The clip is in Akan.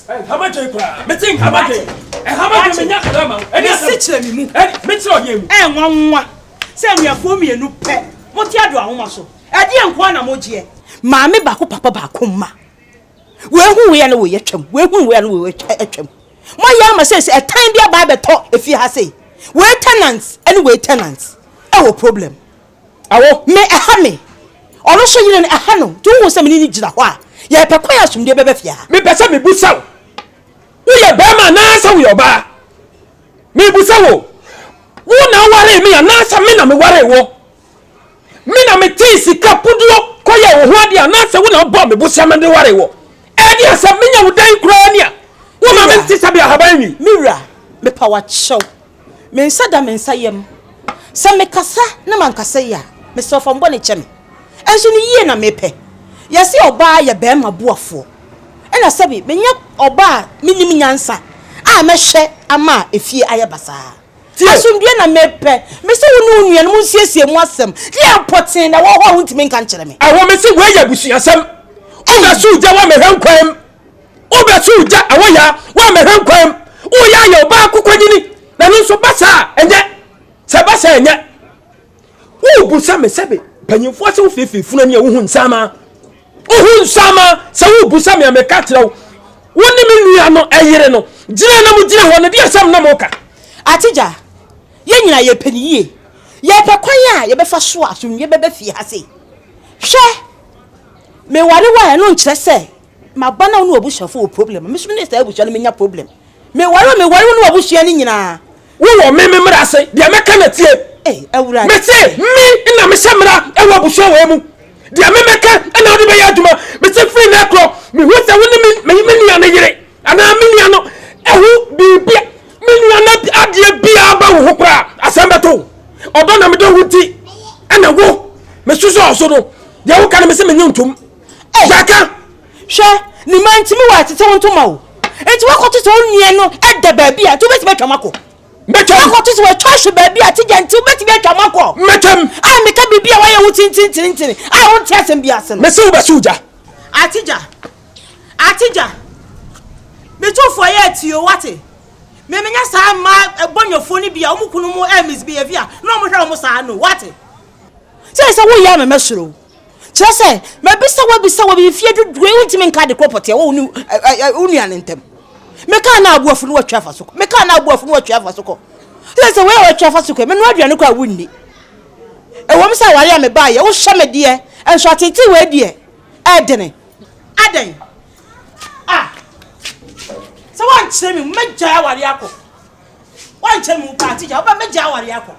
Ɛnha m'adwene koraa. Mete nka m'adwene. Ɛnha m'adwene menya akwadaa ma wo. Ɛne asɛm. Mese kyerɛ me mu. Ɛne mekyerɛ ɔdeɛ mu. Ɛnwanwa sɛ anuafoɔ mmienu pɛ mote ado ahoma so. Ɛdeɛn nko ara na mogyeɛ? Maame baako papa baako mma. Wei hu wei a na wei atwam. Wei hu wei a na wei atwam. Moayɛ ama seesei ɛtan bi aba abɛtɔ efie ha sei. Wei tenant ɛne wei tenant ɛwɔ problem. Awo. Me ɛha me. Ɔno nso yere no ɛha no. Nti wohu sɛ me ne no gyina hɔ a, yɛrepɛ kwan a asomdwoeɛ bɛba fie ha. Mepɛ sɛ mebusa wo, woyɛ barima anaasɛ woyɛ ɔbaa? Mebusa wo, wo na wowaree me anaasɛ me na mewaree wo? Me na metee sika puduo kɔyɛɛ wo ho adeɛ anaasɛ wo na wobɔɔ me bosea ma mede waree wo? Ɛdeɛn asɛm? Menya wo dɛn koraa ni a woma mente sɛbe ahaban nwi? Me wura, mepa wo akyɛw. Me nsa da me nsa yam. Sɛ mekasa na mankasa yie a, mesrɛ wo fa me bɔne kyɛ me. Nso ne yie na mepɛ. Yɛse ɔbaa yɛ barima boafoɔ. Ɛna sɛbe menyɛ ɔbaa a mennim nyansa a mɛhwɛ ama efie ayɛ basaa. Tie! Asomdwoeɛ na mepɛ. Mese wo ne wo nua no monsiesie mo asɛm. Deɛn pɔtee na ɛwɔ hɔ a wontumi nka nkyerɛ me? Ɛwɔ mese wei yɛ abusuasɛm. Wobɛso gya woammɛhwɛ nkwan mu. Wobɛso gya ɛwɔ yaa woammɛhwɛ nkwan mu. Woyɛ ayɛ ɔbaa kokwanyini na no nso ba saa a ɛnyɛ. Sɛ ɛba saa ɛnyɛ. Wobusa me sɛbe mpanyinfoɔ sɛ wofeefee funu ani a wohu nsaama. Wohu nsaama sɛ wobusa me a meka kyerɛ wo. Wo ne me nua no ɛyere no gyina na mo gyina hɔ no deɛ asɛm na moka. Atigya, yɛn nyinaa yɛpɛ no yie. Yɛpɛ kwan a yɛbɛfa so a asomdwoeɛ bɛba fie ha sei. Hwɛ, meware wo a ɛno nkyerɛ sɛ maba na wo ne w'abusuafoɔ wɔ problem. Me nso me ne saa abusua no menya problem. Meware wo, meware wo ne w'abusua no nyinaa. Wowɔ me me mmara ase, deɛ mɛka na tie. Ei, Awurade. Mese, me na mehyɛ mmara wɔ abusua wei mu. Deɛ me mɛka na wode bɛyɛ adwuma. Mese firi nnɛ korɔ, mehu sɛ wo ne me, me nua no yere anaa me nua no ɛho biribi, me nua no adeɛ biara ba wo ho koraa, asɛm bɛto wo. Ɔdɔ na medɔ wo nti, ɛna wo, mesusɔɔ so no, deɛ woka no mese menye ntom. Yɛaka. Hwɛ, ne mma nti mewɔ atete wo ntoma o. Enti woakɔto sɛ wo nua no da baabi a, nti wobɛtumi atwam akɔ. Mɛtwam. Woakɔto sɛ watwa ahwe baabi a, tigya nti wobɛtumi atwam akɔ. Mɛtwam. A meka biribi a woayɛ wo tintintinintini a wonte asɛm bi ase no. Mese wobɛso gya. Atigya, atigya, me tufoɔ yɛ atie o, wate? Me menya saa mmaa bɔnyɔfoɔ no bi a wɔn kunu mu misbehave a na wɔhwɛ wɔn saa no, wate? Sɛ sɛ woyɛ a mɛmɛsoro wo. Kyerɛ sɛ, mabisa wo abisa wo mfeɛ dodoɔ yi wontumi nka ade korɔ pɔtee wɔ wo ne wo nua no ntam. Mekaa na aboafo no watwa afa so kɔ. Mekaa na aboafo no watwa afa so kɔ. Sɛ sɛ wei a watwa afa so kɔ, menoa aduane kɔ a wonni. Ɛwom sɛ aware a mebaeɛ, wohyɛ me deɛ, nso ateetee wei deɛ, ɛdene. Adɛn? Ah! Sɛ woankyerɛ me mu, mɛgyae awareɛ akɔ. Woankyerɛ me mu paa, tikya, wobɛ mɛgyae awareɛ akɔ.